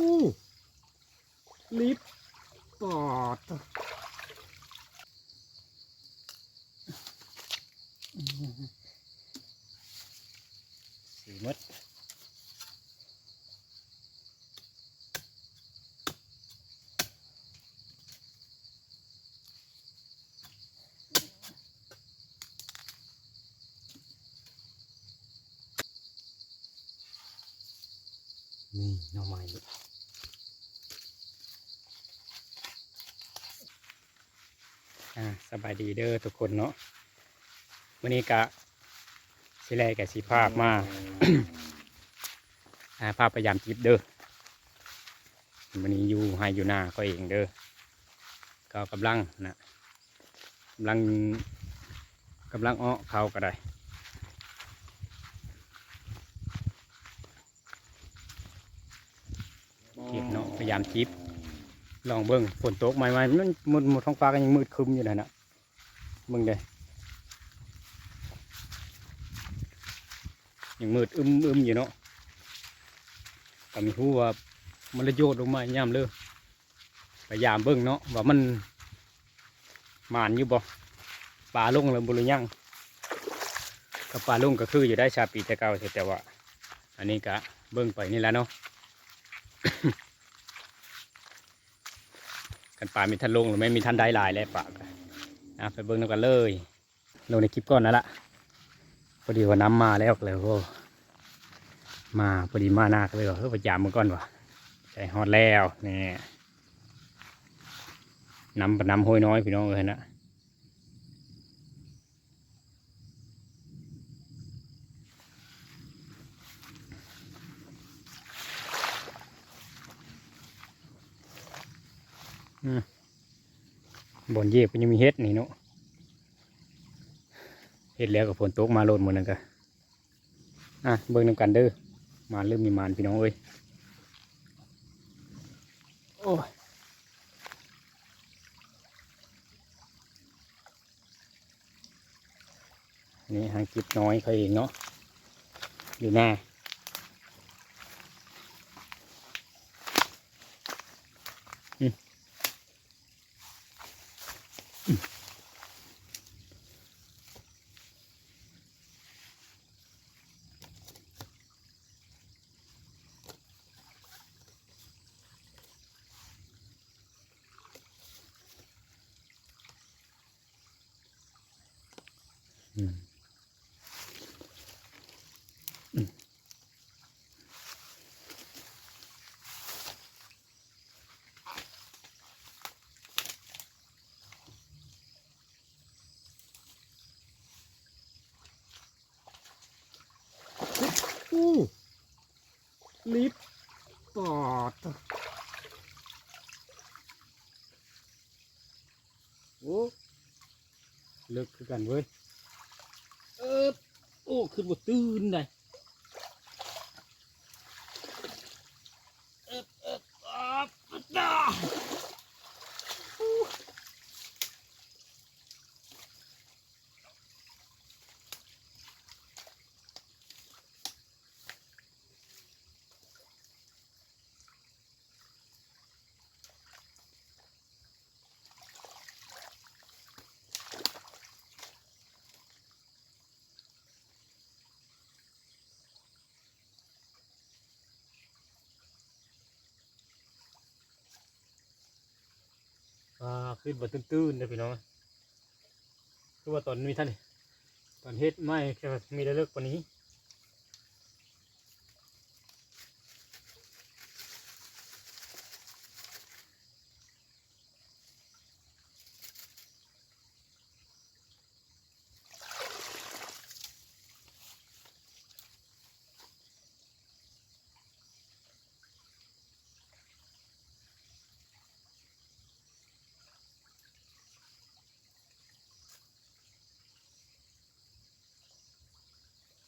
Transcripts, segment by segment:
ອູ້ ລິບ ປາດ ສີໝົດ. ນີ້ໜໍ່ໄມ້ ອ່າ ສະບາຍດີເດີທຸກຄົນເນາະ. ມື້ນີ້ກະຊິແລກະຊິພາມາ ອ່າ ພາໄປຢາມຈິບເດີ. ມື້ນີ້ຢູ່ໄຮ່ຢູ່ນາຂ້ອຍເອງເດີ ກໍກຳລັງນະ ກຳລັງ ກຳລັງເອາະເຂົ້າກໍໄດ້ ເກັບເນາະ ພະຍາຍາມຈິບ ລອງເບິ່ງ ຝົນຕົກໃໝ່ໆ ມັນ ໝົດ ໝົດທ້ອງຟ້າກໍຍັງມືດຄຶ້ມຢູ່ນັ້ນນະ ເບິ່ງເດ້ ຍັງມືດອຶ້ມໆຢູ່ເນາະ ກໍມີຮູ້ວ່າມັນລະໂຍດລົງມາຍາມເລີ ພະຍາຍາມເບິ່ງເນາະ ວ່າມັນໝານຢູ່ບໍ່ ປາລົງແລ້ວບໍ່ຫຼືຍັງ ກໍປາລົງກໍຄືຢູ່ໄດ້ຊາວປີແຕ່ເກົ່າ ແຕ່ວ່າອັນນີ້ກໍເບິ່ງໄປນີ້ແຫຼະເນາະ. ຄັນປາມີທັນລົງ ຫຼືແມ່ນມີທັນໄດ້ຫຼາຍແລ້ວປາກໍ ອ່ະ ໄປເບິ່ງນຳກັນເລີຍ. ລົງໃນຄລິບກ່ອນນັ້ນລະ ພໍດີວ່ານ້ຳມາແລ້ວ ກໍເລີຍ ໂອ້ ມາພໍດີມານາ ກໍເລີຍວ່າ ເອີ ໄປຢາມເບິ່ງກ່ອນວ່າ ໃກ້ຮອດແລ້ວ ນີ້ ນ້ຳ ນ້ຳຫ້ວຍນ້ອຍ ພີ່ນ້ອງເອີຍນະ. ອືມ ບ່ອນເຫຢີບກໍຍັງມີເຫັດນີ້ເນາະ ເຮັດແລ້ວກໍຝົນຕົກມາໂລດມື້ນັ້ນກະ ອ່ະ ເບິ່ງນຳກັນເດີ ມານຫຼືບໍ່ມານ ພີ່ນ້ອງເອີຍ ໂອ້ຍ. ນີ້ຫາງກິບນ້ອຍຂ້ອຍເອງເນາະ ຢູ່ນາ ອືມ ອືມ. ອືມ ອືມ ອູ້ ລິບ ປາດ ໂອ້ ເລິກຄືກັນເວີຍ ເອີບ ໂອ້ ຄືບໍ່ຕື່ນໃດ ເອີບ ເອີບ ອາ ປາດ ໂອ້. ອ່າ ຄືວ່າຕື້ນໆເດ້ພີ່ນ້ອງ ຄືວ່າຕອນມີທ່ານ ຕອນເຮັດໃໝ່ຄືມີໄດ້ເລິກປານນີ້.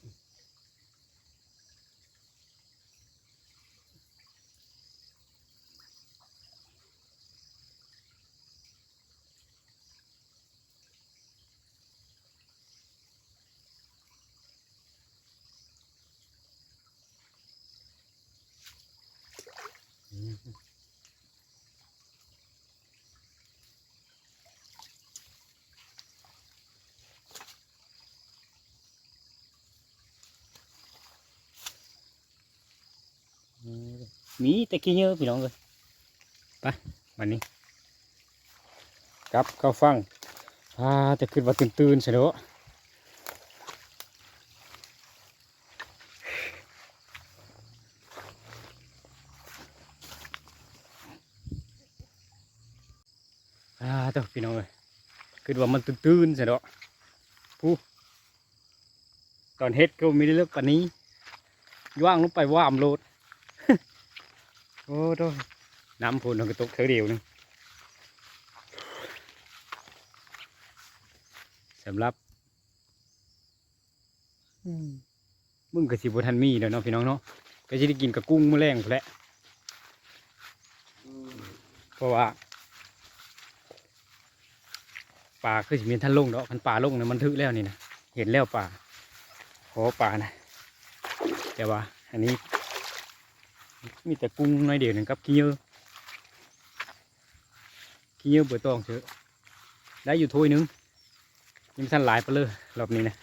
ອືມ ມີແຕ່ຂີ້ເຫຍື້ອພີ່ນ້ອງເອີຍ. ໄປ ບັດນີ້ ກັບເຂົ້າຝັ່ງ. ອາ ແຕ່ຄິດວ່າຕື່ນໆຊະເນາະ. ອາ ໂທ້ ພີ່ນ້ອງເອີຍ ຄິດວ່າມັນຕື່ນໆຊະເນາະ. ຜູ້ ຕອນເຮັດກໍບໍ່ໄດ້ເລິກປານນີ້ ຍ່າງລົງໄປຫວາມໂລດ. ໂອ້ໂທ້ ນ້ຳພຸ້ນກໍຕົກເທື່ອດຽວໜຶ່ງ. ສຳລັບ ອືມ ມຶງກໍຊິບໍ່ທັນມີແລ້ວເນາະ ພີ່ນ້ອງເນາະ ກໍຊິໄດ້ກິນກັບກຸ້ງມື້ແລງພຸ້ນແຫຼະ. ເພາະວ່າ ປາຄືຊິບໍ່ທັນລົງດອກ ຄັນປາລົງນີ້ມັນຖືກແລ້ວນີ້ນະ ເຫັນແລ້ວປາ ຂໍປານະ. ແຕ່ວ່າອັນນີ້ມີແຕ່ກຸ້ງໜ້ອຍດຽວໜຶ່ງກັບຂີ້ເຫຍື້ອ ຂີ້ເຫຍື້ອເບີຕອງເຊີ ໄດ້ຢູ່ຖ້ວຍໜຶ່ງ. ຍັງບໍ່ທັນຫຼາຍປານເລີ ລອບນີ້ນະ.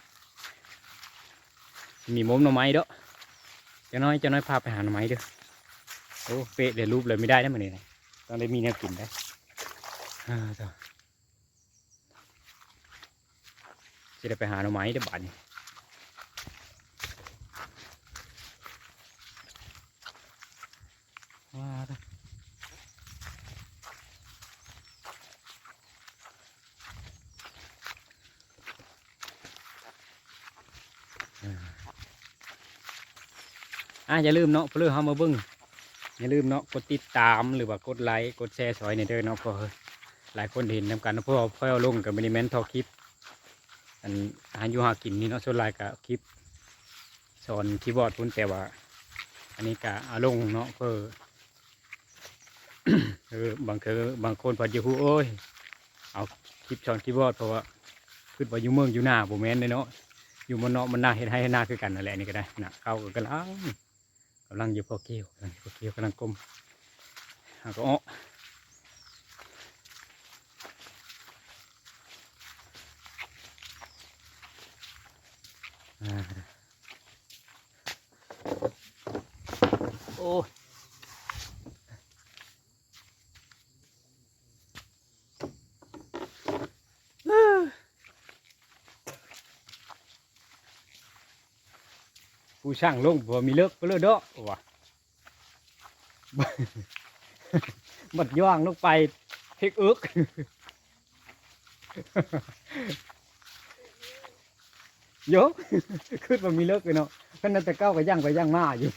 ມີໝົມໜໍ່ໄມ້ເດີ ຈັກໜ້ອຍ ຈັກໜ້ອຍພາໄປຫາໜໍ່ໄມ້ເດີ. ໂອ້ ເປະເລີຍ ຮູບເລີຍ ບໍ່ໄດ້ເດີມື້ນີ້ນະ ຕ້ອງໄດ້ມີແນວກິນເດີ. ອາ ເຈົ້າ ຊິໄດ້ໄປຫາໜໍ່ໄມ້ເດີບາດນີ້. ວ່າ ອາ ຢ່າລືມເນາະ ເພື່ອເຮົາມາເບິ່ງ ຢ່າລືມເນາະ ກົດຕິດຕາມ ຫຼືວ່າກົດໄລ ກົດແຊຊ່ອຍແດ່ເດີເນາະ. ເພາະຫຼາຍຄົນເຫັນນຳກັນ ເພາະວ່າຂ້ອຍເອົາລົງກໍບໍ່ໄດ້ແມ່ນທໍ່ຄລິບ ອັນຫາຢູ່ຫາກິນນີ້ເນາະ ສ່ວນຫຼາຍກໍຄລິບສອນຄີບອດພຸ້ນ ແຕ່ວ່າອັນນີ້ກໍເອົາລົງເນາະ ເພື່ອ ເອີ ບາງເທື່ອບາງຄົນເພິ່ນຈະຮູ້ ໂອ້ຍ ເອົາຄລິບສອນຄີບອດ ເພາະວ່າຄິດວ່າຢູ່ເມືອງຢູ່ນາ ບໍ່ແມ່ນເດ້ເນາະ ຢູ່ບ້ານນອກບ້ານນາ ເຮັດໄຮ່ເຮັດນາຄືກັນນັ້ນແຫຼະ. ນີ້ກໍໄດ້ນະ ເຂົ້າກໍກຳລັງ ກຳລັງຢູ່ ພໍກ່ຽວ ກຳລັງຢູ່ ພໍກ່ຽວ ກຳລັງກົ້ມ ເຮົາກໍເອາະ ອາ ໂອ້ຍ ຜູ້ຊ່າງລົງບໍ່ມີເລິກໄປເລີຍເນາະວ່າ ບັດຍ່າງລົງໄປເພັກເອິກ ໂຢ ຄິດວ່າມີເລິກຢູ່ເນາະ ຂະໜາດແຕ່ເກົ່າກໍຍ່າງໄປຍ່າງມາຢູ່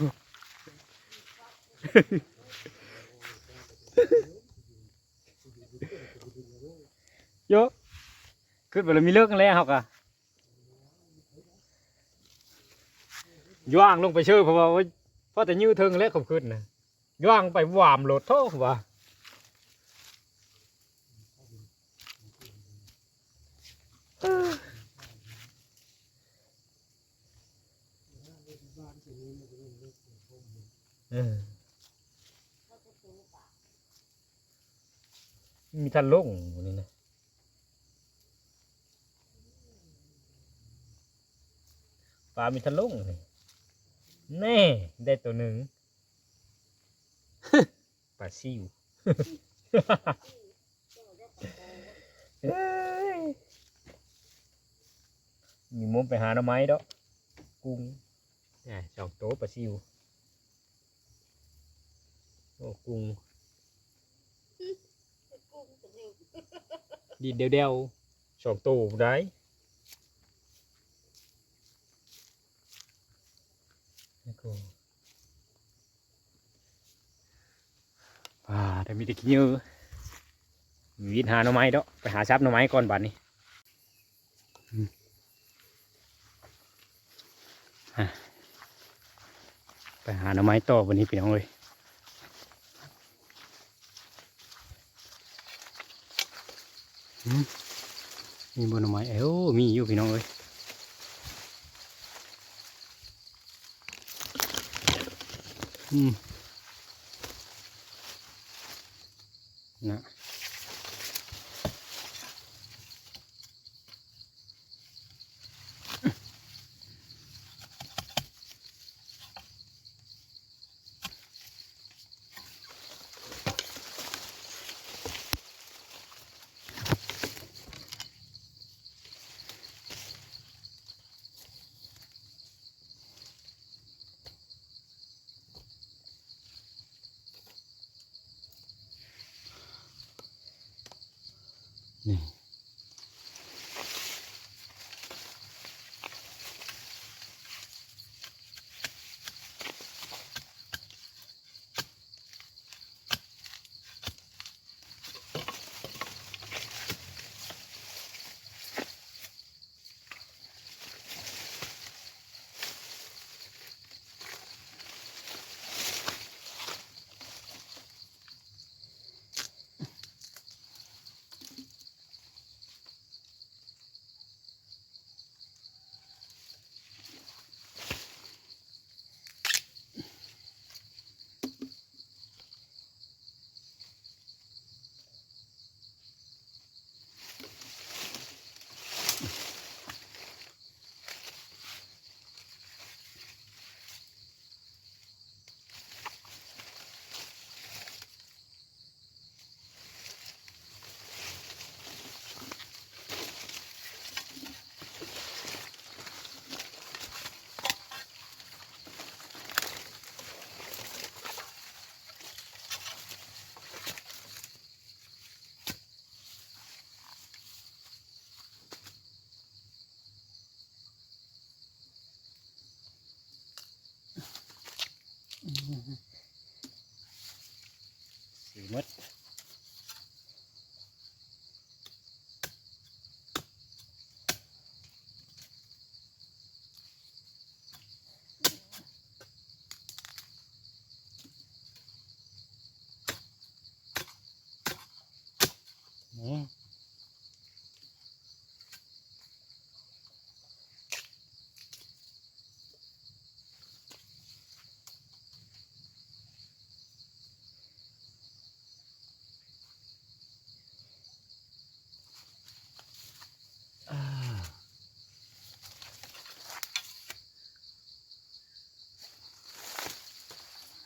ໂຢ ຄິດວ່າລະມີເລິກຫັ້ນແຫຼະ ເຮົາກະຍ່າງລົງໄປເຊີຍ ເພາະວ່າ ໂອ້ຍ ພໍແຕ່ຍື້ເທິງແຫຼະ ຄວາມຄິດນະ ຍ່າງໄປຫວາມໂລດ ໂທ້ວ່າ ເອີ ມີທັນລົງນີ້ນະ ປາມີທັນລົງນີ້ ແນ່ ໄດ້ໂຕໜຶ່ງ. ປາຊິວ ເອີຍ ມີມຸມໄປຫາໜໍ່ໄມ້ດອກ ກຸ້ງ ອ່າ ສອງໂຕປາຊິວ ໂອ້ ກຸ້ງ ດິນແດ່ວໆ ສອງໂຕໄດ໋ ໂອ້. ອ່າ ໄດ້ມີແຕ່ຂີ້ເຫຍື້ອ ວິດຫາໜໍ່ໄມ້ເດາະ ໄປຫາສັບໜໍ່ໄມ້ກ່ອນບາດນີ້ ອືມ ອ່າ ໄປຫາໜໍ່ໄມ້ຕໍ່ບາດນີ້ພີ່ນ້ອງເອີຍ. ອືມ ມີບໍ່ໜໍ່ໄມ້? ເອີ ມີຢູ່ພີ່ນ້ອງເອີຍ ອືມ ນະ. ນີ້ ອືມ ສີໝົດ.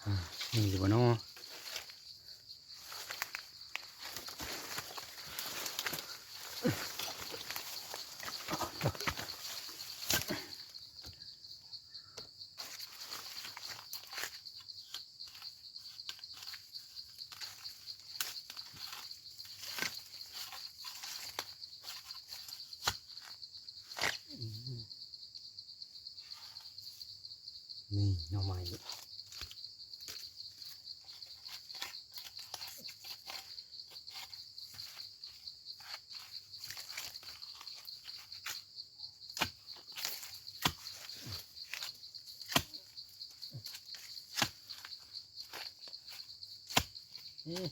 ອາ ມີຢູ່ບໍ່ນໍ? ນີ້ໜໍ່ໄມ້. ອືມ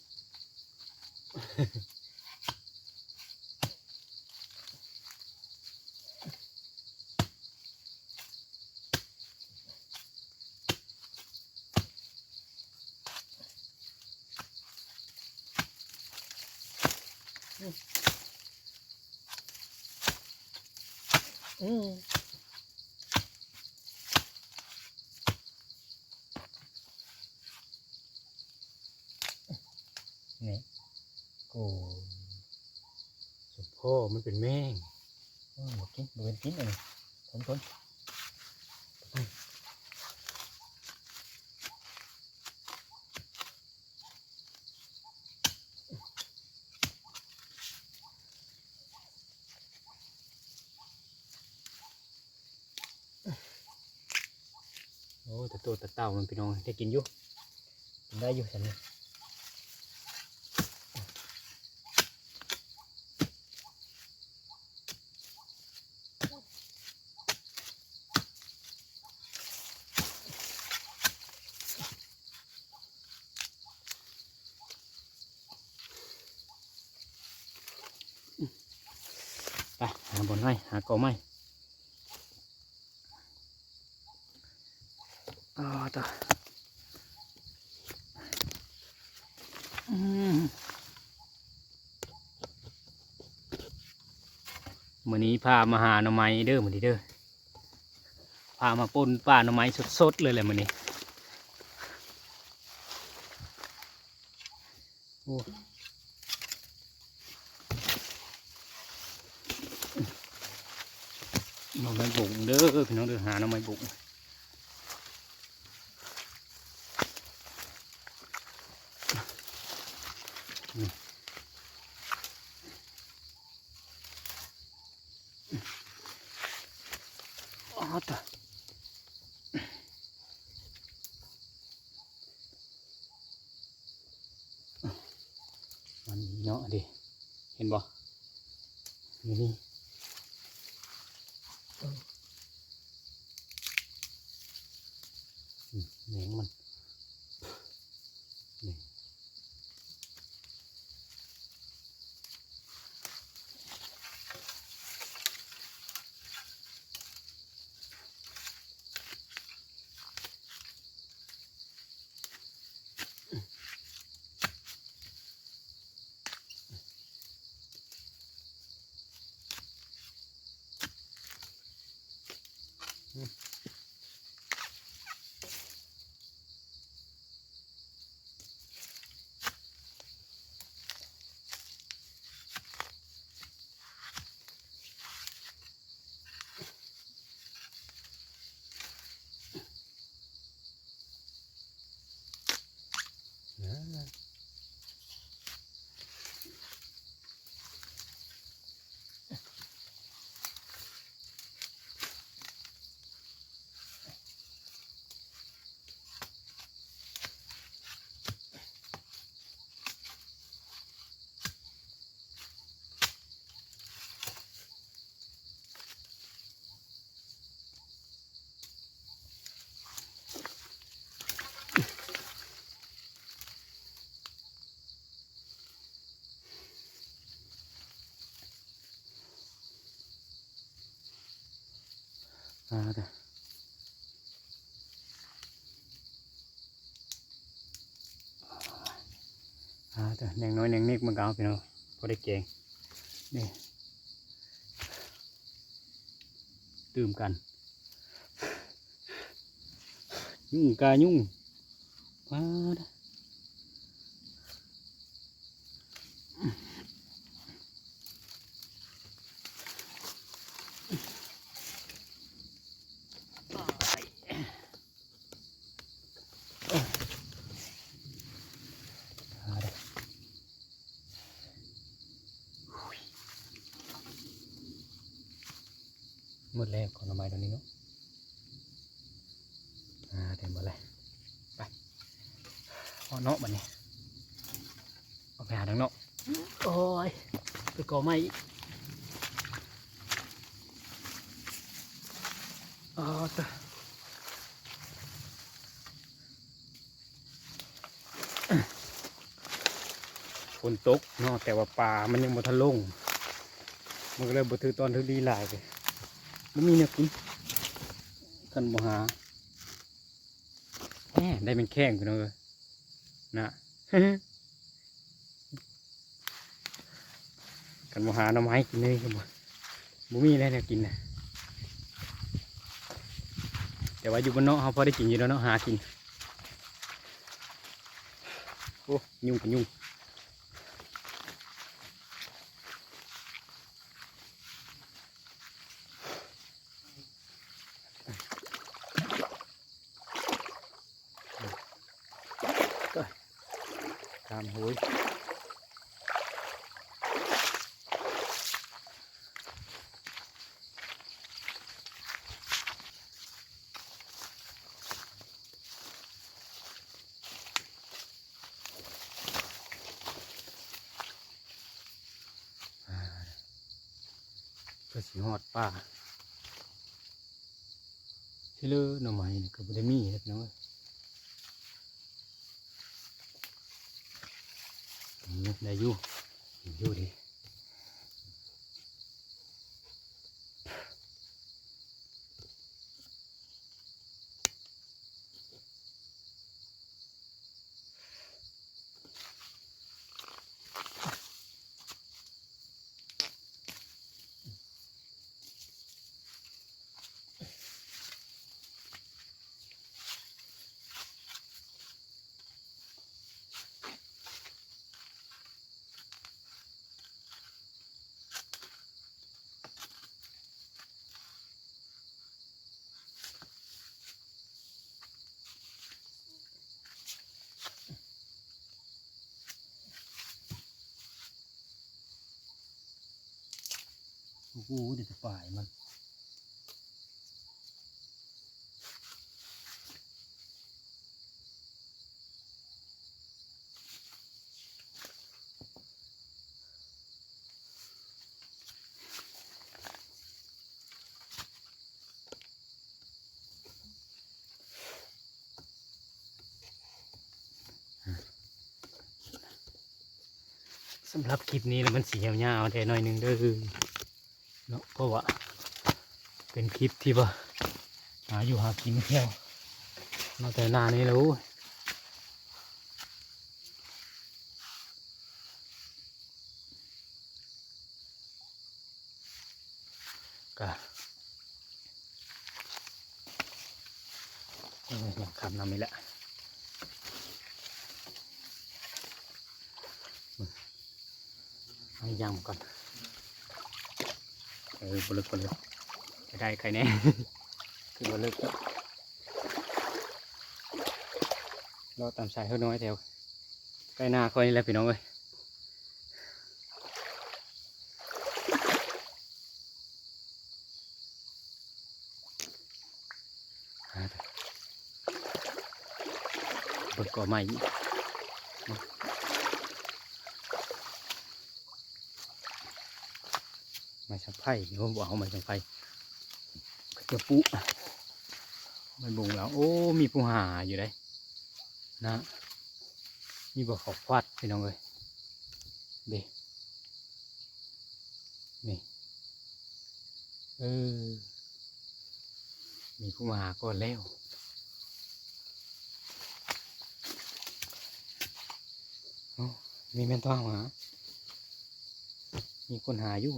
ອືມ ນີ້ ໂອ້ ສົມພໍມັນເປັນແມງ. ອືມ ບໍ່ກິນ ບໍ່ເປັນກິນອັນນີ້ ທົນໆ. ໂອ້ ແຕ່ໂຕແຕ່ເຕົ່າມັນ ພີ່ນ້ອງ ໄດ້ກິນຢູ່ ກິນໄດ້ຢູ່ຊັ້ນນີ້. ໄປຫາບ່ອນໃໝ່ ຫາກໍໃໝ່. ອໍ ຕາ ອືມ. ມື້ນີ້ພາມາຫາໜໍ່ໄມ້ເດີ ມື້ນີ້ເດີ ພາມາປົ່ນປ່າໜໍ່ໄມ້ສົດໆເລີຍແຫຼະມື້ນີ້. ໂອ້ ໜໍ່ໄມ້ບົງເດີພີ່ນ້ອງເດີ ຫາໜໍ່ໄມ້ບົງ. ອໍຕາ ມັນເນາະເດ ເຫັນບໍ່? ນີ້ ນີ້ ແມງມັນ ນີ້. ອ່າ ອ່າ ແໜງນ້ອຍແໜງເລັກມັນກໍເອົາ ພີ່ນ້ອງ ພໍໄດ້ແກງ ນີ້ ຕື່ມກັນ ຍຸງກາຍຸງ ປາດ. ໝົດແລ້ວ ຂອງໜໍ່ໄມ້ຕົວນີ້ເນາະ ອ່າ ເຕັມໝົດແລ້ວ ໄປ ເນາະ ບັດນີ້ ອອກໄປຫາທາງນອກ ໂອ້ຍ ໄປກໍໄມ້ອີກ ອໍ ຕາຍ. ຝົນຕົກເນາະ ແຕ່ວ່າປາມັນຍັງບໍ່ທັນລົງ ມັນກໍເລີຍບໍ່ຖືກຕອນຖືກດີຫຼາຍ ບໍ່ມີແນວກິນ ຄັນບໍ່ຫາ ແນ່ ໄດ້ແມ່ນແຂ້ງ ພີ່ນ້ອງເອີຍ ນະ ຄັນບໍ່ຫາໜໍ່ໄມ້ກິນເລີຍ ບໍ່ມີແລ້ວແນວກິນນະ ແຕ່ວ່າຢູ່ບ້ານນອກເຮົາພໍໄດ້ກິນຢູ່ແລ້ວເນາະ ຫາກິນ ໂອ້ ຍຸງກໍຍຸງ. ຕາມໂຫຍ ເພື່ອຊິຮອດປ່າ ຊິເລີໜໍ່ໄມ້ນີ້ກໍບໍ່ໄດ້ມີເດ້ພີ່ນ້ອງເອີຍ ອືມ ໄດ້ຢູ່ ຢູ່ເດ້. ໂ ໂອ້ ໄດ້ແຕ່ປາຍມັນ. ສຳລັບຄລິບນີ້ລະມັນຊິຍາວໆແດ່ໜ້ອຍໜຶ່ງເດີເນາະ ເພາະວ່າເປັນຄລິບທີ່ວ່າຫາຢູ່ຫາກິນແຖວມາແຕ່ໜ້ານີ້ແຫຼະ. ໂອ້ຍ ກະ ເອີ ຍັງຄຳນຳນີ້ແຫຼະ ເອົາຍ່າງມາກ່ອນ. ເອີ ບໍ່ເລິກ ບໍ່ເລິກ ໄດ້ ໄດ້ ໄຄແນ່ ຄືບໍ່ເລິກ. ເລາະຕາມຊາຍເຮີນ້ອຍແຖວໃກ້ນາຂ້ອຍນີ້ແຫຼະ ພີ່ນ້ອງເອີຍ. ຫາ ເບິ່ງກໍໄມ້ ໄມ້ສັງໄພ ໂອ້ ບໍ່ເອົາໄມ້ສັງໄພ ເຂົາເຈົ້າປູກໄມ້ບົງແລ້ວ. ໂອ້ ມີຜູ້ຫາຢູ່ເດ້ນະ ມີບໍ່ເຂົ້າຄວັດ ພີ່ນ້ອງເອີຍ ເດ້ ນີ້ ເອີ ມີຜູ້ມາຫາກ່ອນແລ້ວ. ໂອ້ ມີແມ່ນຕ້ອງຫາ ມີຄົນຫາຢູ່.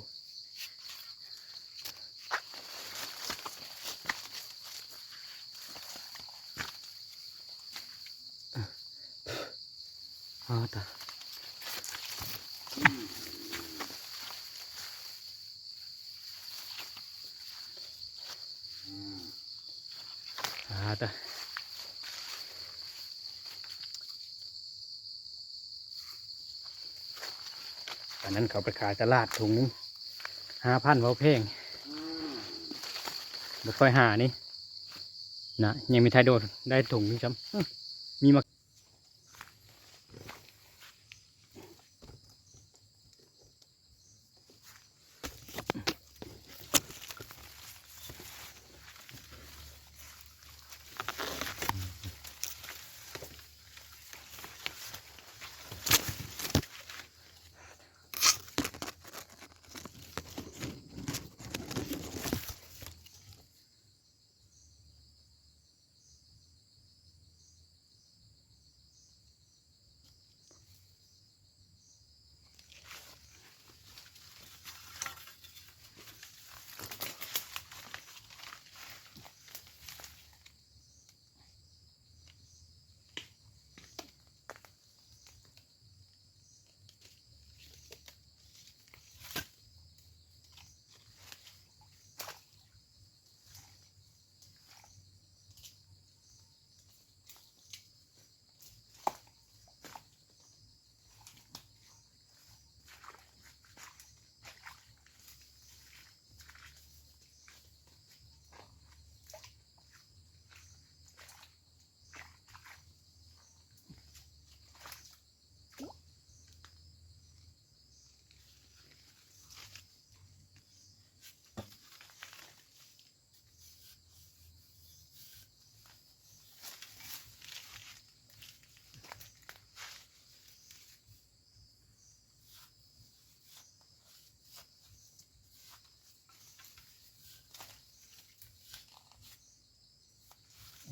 ຫາຕາ ຫາຕາ. ອັນນັ້ນເຂົາໄປຂາຍຕະຫຼາດ ຖົງໜຶ່ງຫ້າພັນ ເວົ້າແພງ ບໍ່ຄ່ອຍຫານີ້ນະ. ຍັງມີໄທໂດໄດ້ຖົງໜຶ່ງຊ້ຳ ມີມາ.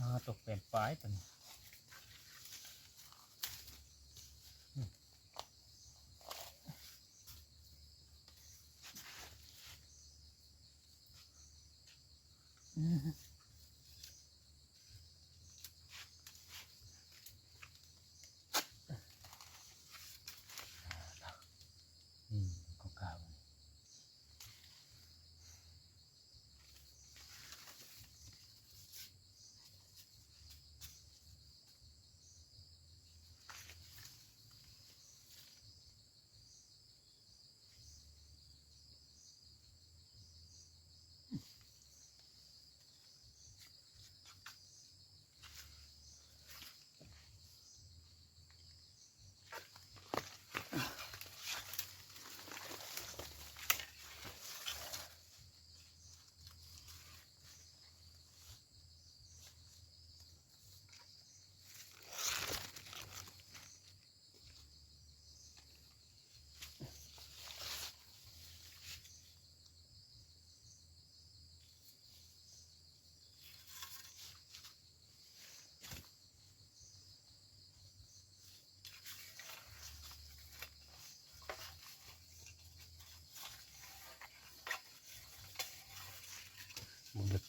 ອ່າ ຕົກແປນປາຍຕົວນີ້. ນີ້ ຂອງຂາວ.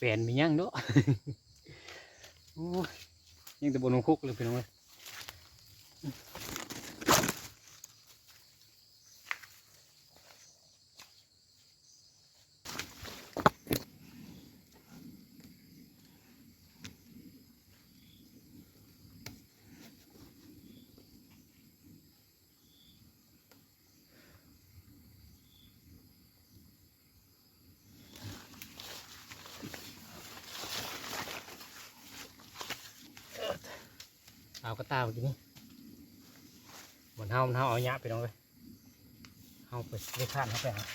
ປນມີຫຍັງເນາະ. ໂອ້ຍ ຍັງແຕ່ບໍ່ລົງຄົກເລີຍພີ່ນ້ອງເອີຍ. ເອົາກະຕ່າມາກິນນີ້ ມັນເຮົາ ມັນເຮົາເອົາຍາກພີ່ນ້ອງເອີຍ. ເຮົາໄປເລກຂານເຮົາໄປຫາ.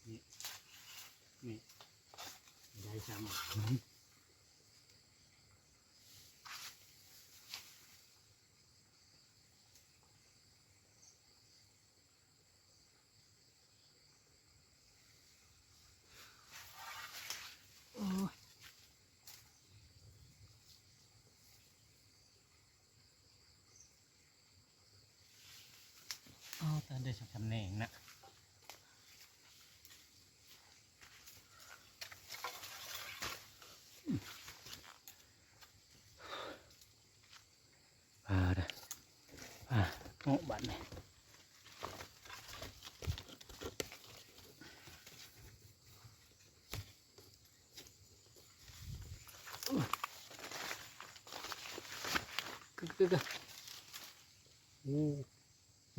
ນີ້ ນີ້ ໄດ້ຊ້ຳ. ໂອ້ຍ ເອົາແຕ່ໄດ້ສັກຕຳແໜ່ງນະ. ອ່າ ອ່າ ເນາະ ບາດນີ້ ກຶກ ກຶກ ກຶກ ໂອ້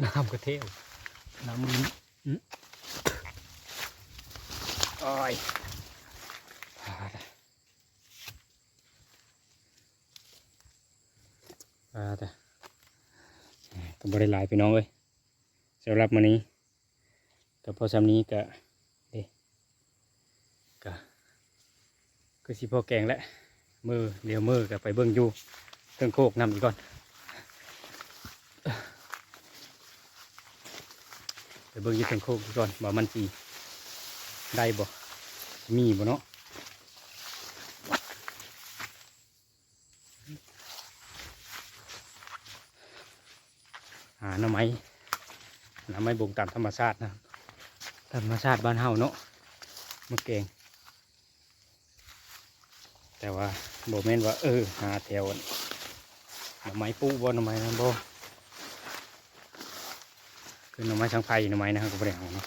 ນ້ຳກະເທວ ນ້ຳມັນ ອື ໂອ້ຍ ອ່າ ກະບໍ່ໄດ້ຫຼາຍພີ່ນ້ອງເອີຍ ສຳລັບມື້ນີ້ກະພໍສ່ຳນີ້ ກະ ເດ້ ກະຄືຊິພໍແກງແຫຼະ. ມື້ ດຽວມື້ກະໄປເບິ່ງຢູ່ເທິງໂຄກນຳອີກກ່ອນ ໄປເບິ່ງຢູ່ເທິງໂຄກອີກກ່ອນ ວ່າມັນຊິໄດ້ບໍ່ ມີບໍ່ເນາະ. ຫາໜໍ່ໄມ້ ໜໍ່ໄມ້ບົງຕາມທຳມະຊາດນະ ທຳມະຊາດບ້ານເຮົາເນາະ ມາແກງ. ແຕ່ວ່າບໍ່ແມ່ນວ່າ ເອີ ຫາແຖວ ໜໍ່ໄມ້ປູບໍ່ ໜໍ່ໄມ້ນັ້ນບໍ່ ຄືໜໍ່ໄມ້ສັງໄພ ໜໍ່ໄມ້ນະ ເຮົາກະບໍ່ໄດ້ເອົາເນາະ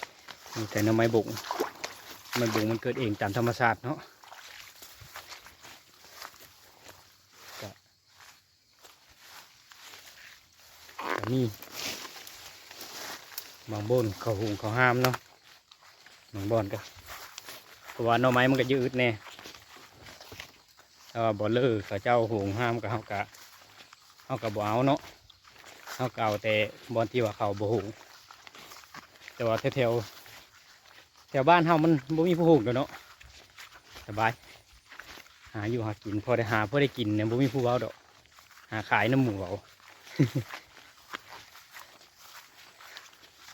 ມີແຕ່ໜໍ່ໄມ້ບົງ ໜໍ່ໄມ້ບົງມັນເກີດເອງຕາມທຳມະຊາດເນາະ. ກະ ກະມີ ບາງບ່ອນເຂົາຫຸງເຂົາຫາມເນາະ ບາງບ່ອນກະ ເພາະວ່າໜໍ່ໄມ້ມັນກະຍືດແດ່ ແຕ່ວ່າບໍ່ເລີເຂົາເຈົ້າຫຸງຫາມກະ ເຮົາກະ ເຮົາກະບໍ່ເອົາເນາະ ເຮົາກະເອົາແຕ່ບ່ອນທີ່ວ່າເຂົາບໍ່ຫຸງ. ແຕ່ວ່າແຖວ ແຖວ ແຖວບ້ານເຮົາມັນບໍ່ມີຜູ້ຫຸງດອກເນາະ ສະບາຍ ຫາຢູ່ຫາກິນ ພໍໄດ້ຫາ ພໍໄດ້ກິນ ຍັງບໍ່ມີຜູ້ເວົ້າດອກ ຫາຂາຍນຳໝູເອົາ.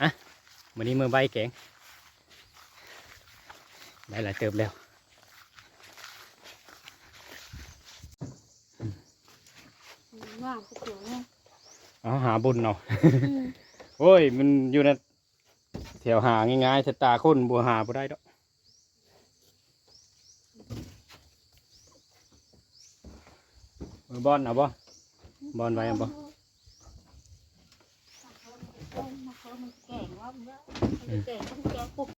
ອະ ມື້ນີ້ມື້ບ່າຍແກງ ໄດ້ຫຼາຍເຕີບແລ້ວ. ງາມຄືໂຕເນາະ. ເອົາຫາບຸນເອົາ. ອືມ ໂອ້ຍ ມັນຢູ່ໃນແຖວຫາງ່າຍໆ ແຕ່ຕາຄົນບໍ່ຫາບໍ່ໄດ້ດອກ. ເອີ ບ່ອນເອົາບໍ່? ບ່ອນໄວ້ເອົາບໍ່? ອືມ.